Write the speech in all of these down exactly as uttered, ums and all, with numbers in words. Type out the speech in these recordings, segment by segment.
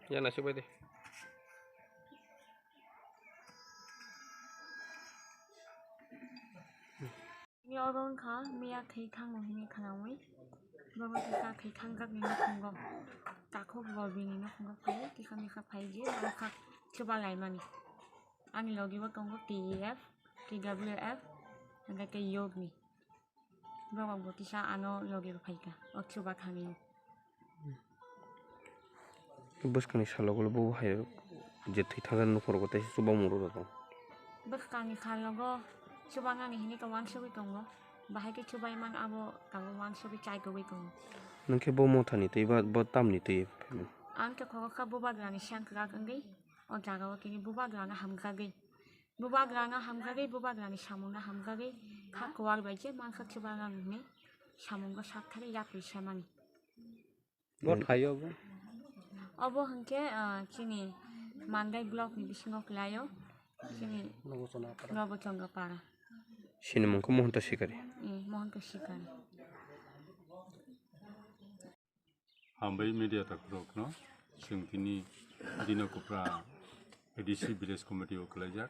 Ya, nasib baik deh. Ni oro wngkha miya thwi thangno hwnwi khwnaui. Bobo kisa thwi thangjak ni nukhungo. Takhuk bo bini nukhungo phai, kisa misa phai je, oro kha chuba laimani. Ani logi bo tongo T E F, T W F, hwnkhe tei yog ni. Borok bo kisa ano logi rw phaikha, o chuba thani. Bwskangni salogo bo hai je thwi thangjaknai nukhungo tei chuba mung rw tong. Bwskangni salogo chuba nani hinwi tong uansugwi tongo, bahai khe chubai man abo tabuk uansugwi chai tongwi tongo. Nwng khe bo mothani twi ba bo tamni twi? Ang khe khoroksa bubagrani sengkrak wngwi o jagao tini bubagrano hamjagwi. Bubagrano hamjagwi, bubagrani samungno hamjagwi, kha kuwar bai je mankha chubagrani hwnwi samungo sakthari yapri semani. Bo thaio bo? Obo hwnkhe, ah, chini Mandai block ni bisingo kwlaio, chini Nobo Chonga Para. Chini mung khe Mohonto Sikari. Eh, Mohonto Sikari. Hambai media takhurokno, chwng tini Dino Kupra A D C Village Committee o kwlaijak,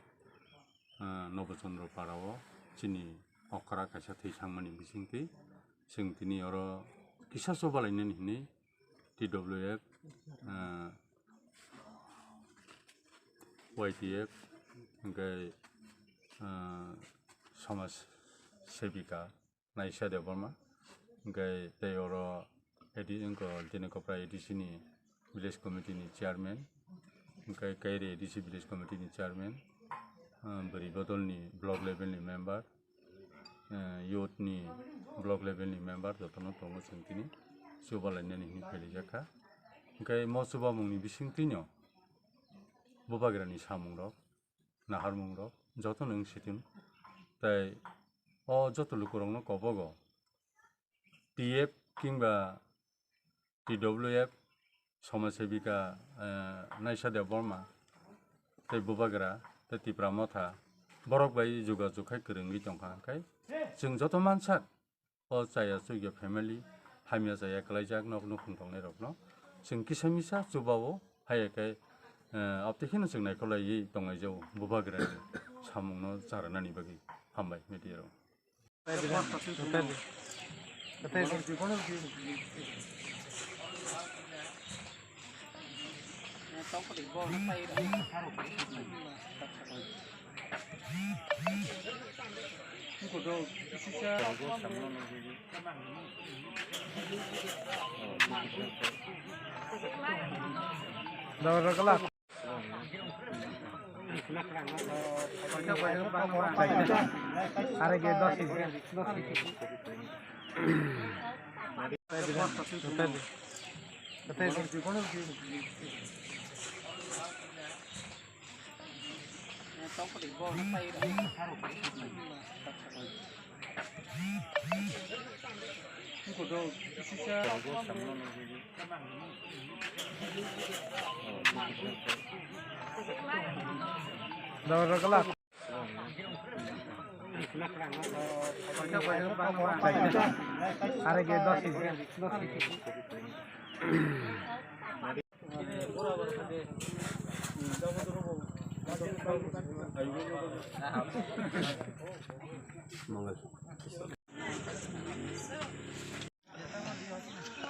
ah, Nobo Chondro Para o chini okra kaisa thwi thangmani bisingtwi chwng tini oro kisa chobalainani hwnwi T W F, ah, Y T F, hwnkhe, ah, Samaj Sevika, Naisha Debbarma, hwnkhe tei oro A D C wngkha Dini Kopra A D C ni village committee ni chairman, hwnkhe Kairi A D C village committee ni chairman, ah, bwrwi bodol ni block level ni member, ah, youth ni block level ni member jotono tongo chwng tini chuba lainani hwnwi phailijak kha. Hwnkhe mo chubamung ni bisingtwi no bubagra ni samung rok, naharmung rok jotono wng situng. Tei o joto lukurokno kobogo T F kingba T W F, Samaj Sevika, eh, Naisha Debbarma, tei Bubagra, tei Tipra Motha, borok bai jogajog khai kwrwngwi tongkha. Khai chwng joto mansak o chaya chukya family, hamya chaya kwlaijak nok nukhung tongnairokno chwng kisa misa chubao, haiya khe, eh, abtwi kheno chwng naikolaiwi tonglaijao Bubagrani samungno charwnani bagwi. Hambai media rok.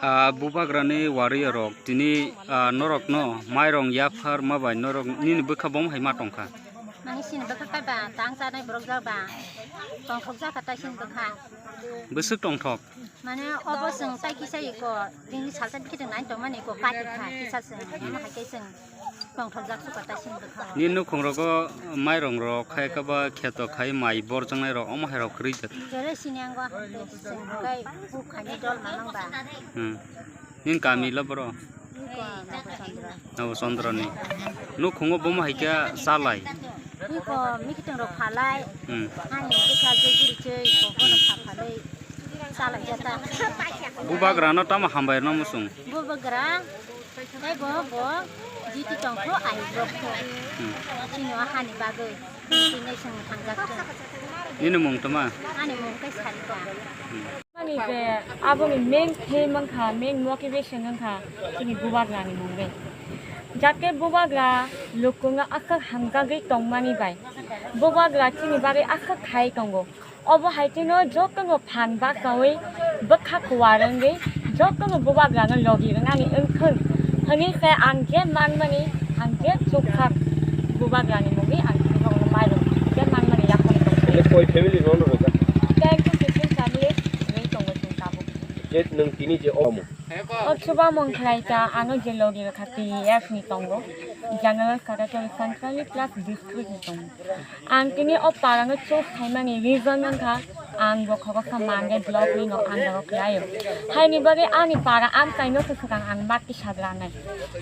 Ah, Bubagrani warrior rok tini, ah, norokno mairong yaphar ma bai norok nini bwkha bom hai ma tongkha. Mani sini bwkha kai ba tang chanai borok jak ba tongthok jak kha tai sini bwkha. Bwswk tongthok? Mane obo chwng tai kisa iko, bini salsa bikhe chwng nai tongmani iko, kati kha, kisa chwng, haikhe chwng Tongthokjak suka tai sini bwkha. Ni nukhung rogo mairung rok khai kaba kheto khai mai borjaknai rok omo hai rok kwrwi jak. Kere sini ang wa hande sing kai bu khani dol manang ba. Hmm. Nin kami lo bro? Iko Nabo Chandra. Nabo Chandra ni. Nukhungo bomo hai khe chalai. Iko mikiteng rok phalai. Hmm. Ani bwkha je guri chei ko bono pha phalai. Chalai jata. Bubagra no tamo hambai no musung. Bubagra. Tei bo, bo jiti tongkho, ai rokho. Hmm. Chini o hani bagwi. Tini song thangjak khe. Nini mung toma? Ani mung khe Sarita. Hmm. Ani je aboni main theme wngkha, main motivation wngkha chini bubagrani mungwi. Jate bubagra lukungo aswk hamjagwi tongmani bai. Bubagra chini bagwi aswk khai tongo. Obo hai kheno jotono phan bachaui bwkha kuar wngwi jotono bubagrano logi rwnani wngthun hwnwi se ang je manmani, ang je chukha bubagrani mungwi ang chini borokno mairum je manmani yaphang tongwi. Koi family rwno rwjak? Ten to fifteen family rwwi tongo chwng tabuk. Je nwng tini je omo. O chuba mung khlai ta ano je logi rwkha T E F ni tongo, General Secretary Centrally plus District ni tongo. Ang tini o parano choose khaimani reason wngkha, ang bo khoroksa Mandai block ni no ang oro khlaio. Haini bagwi ani para amchaino se swkang ang ma kisa granai.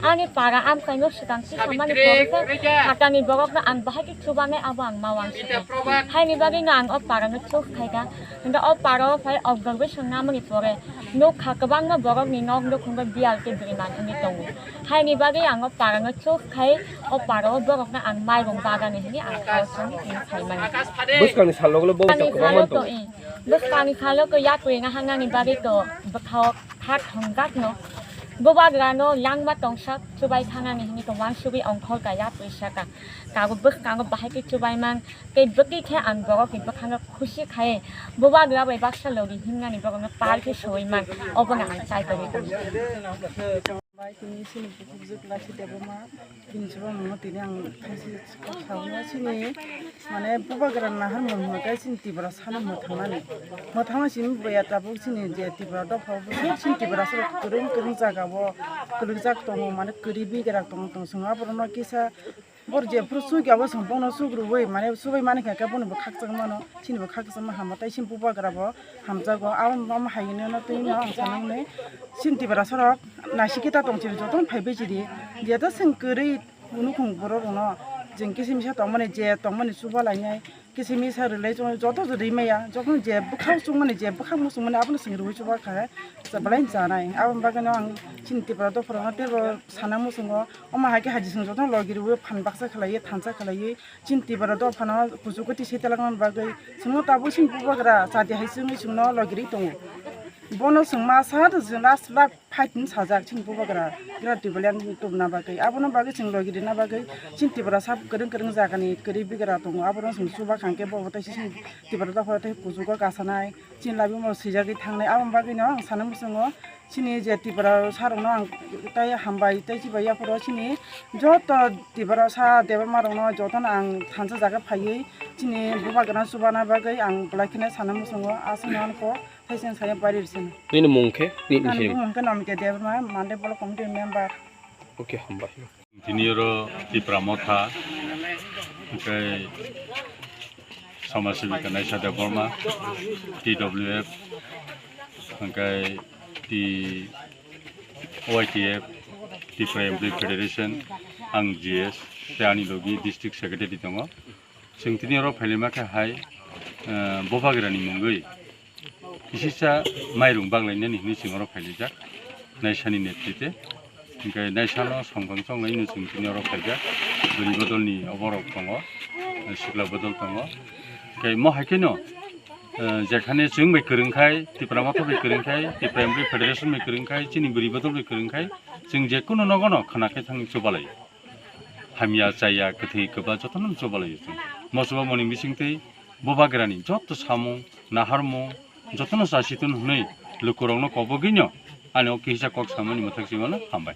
Ani para amchaino swkang kisa mani pore se hakani borokno ang bahai khe chubanai abo ang ma uansukha. Haini bagwi no ang o parano choose khaikha. Hingkhe o paro phai observation namani pore nukha kwbangma borokni nok nukhungo biyal tei bwrwi man wngwi tongo. Haini bagwi ang o parano choose khai o paro borokno ang mairum bagani hwnwi ang sao songwi tini saimani. Bwskangni salo kolo bo Ani chakkwbangma salo to tongo. I, bwskangni salo to yapri naharnani bagwi to bwkhao kha thongjak no. Bubagrano langma tongsak chubai thangnani hwnwi to uansugwi ongkhorka yapri saka. Kago bwskango bahai khe chubaimang tei bwtwi khe ang borokni bwkhango khusi khai bubagra bai baksa logi himnani borokno pal khe swiman obono ang chai tongwi tongo. Bai tini chini bukhuk je Klaisi Debbarma, tini chuba mungno tini ang thaisi kok sawi mano chini, mane, bubagra nahar mung hwnka chini Tripura sano mwthangnani. Mwthangna simi bwya tabuk chini je Tripura dopha o bwswk chini Tripura sano kwrwng kwrwng jaga o kwrwngjak tongo, mane, kwrwi bigra tongo tong swngo aborokno kisa. Bor jephuru sugya bo chwng bono sugrubui, mane, subai mani kha khe bono bo khakchangmano, chini bo khakchangma hamo, tei chini bubagra bo hamjago. Abo, abo hai hwnwi no twi no ang sanang ni, chini Tiprasa rok naisik khe ta tong chini jotono phai bechidi, je ta chwng kwrwi nukhung borok rokno, chwng kisa misa tongmani je tongmani chuba lainai, kisa misa rwlai chwng joto rwi maya, jotono je bwkhak chukmani je bwkhak muchungmani abono chwng rwi chuba kha, belai chanai. Aboni bagwi no ang chini Tipra dopha rokno teibo sana muchungo. Omo hai khe haji chwng jotono logi rwui phan baksa khlaiwi thansa khlaiwi chini Tipra dophano kuchugo tisai talangna bagwi chwngno tabuk chini bubagra chadi hai chwngwi chwngno logi rwi tongo. Bono chwng masa last last fight hwnwi sajak chini bubagra gra Tipralian tubuna bagwi. Abono bagwi chwng logi rwna bagwi chini Tiprasa kwrwng kwrwng jagani kwrwi bigra tongo. Abono chwng chuba kha hwnkhe bo bo teisa chini Tipra dophano tei kuchugo kasanai. Chini laibuma swijagwi thangnai. Aboni bagwino ang sana muchungo, chini je Tiprasa rokno ang tei hambai tei chibai yaphoro chini joto Tiprasa Debbarma rokno jotono ang thansa jaga phaiwi chini bubagrano chubana bagwi ang belai kheno sana muchungo. Aswkno ang kok thaising saya pari rwsino. Nini mung khe? Ni, ni Ani sini. Bumung khe Namikya Debbarma, Mandai Block Committee member. Okay, hambai. Tini oro Tipra Motha, hwnkhe Samaj Sevika Naisha Debbarma, T W F, hwnkhe T-, Y T F, Tipra Employee Federation, ang G S, tei ani logi District Secretary tongo. Chwng tini oro phailima khe hai, eh, bubagrani mungwi kisisa mairung baglainani hwnwi chwng oro phailaijak, Naisani netrite. Hwnkhe Naisano songkang chonglai hwnwi chwng tini oro phaijak. Bwrwi bodolni oborok tongo, sikla bodol tongo. Hwnkhe mo hai kheno, eh, jekhane chwng bai kwrwng khai, Tipra Motha bai kwrwng khai, Tipra Employee Federation bai kwrwng khai, chini bwrwi bodol bai kwrwng khai, chwng jekunu nogono khna khe thangwi chubalai. Hamya chaya, kwthwi kwba jotono chubalaio chwng. Mo chubamani bisingtwi bubagrani joto samung, naharmung jotono chasiton hwnwi lukurokno kobogwino ani o kisa kok samani mwthak simano hambai.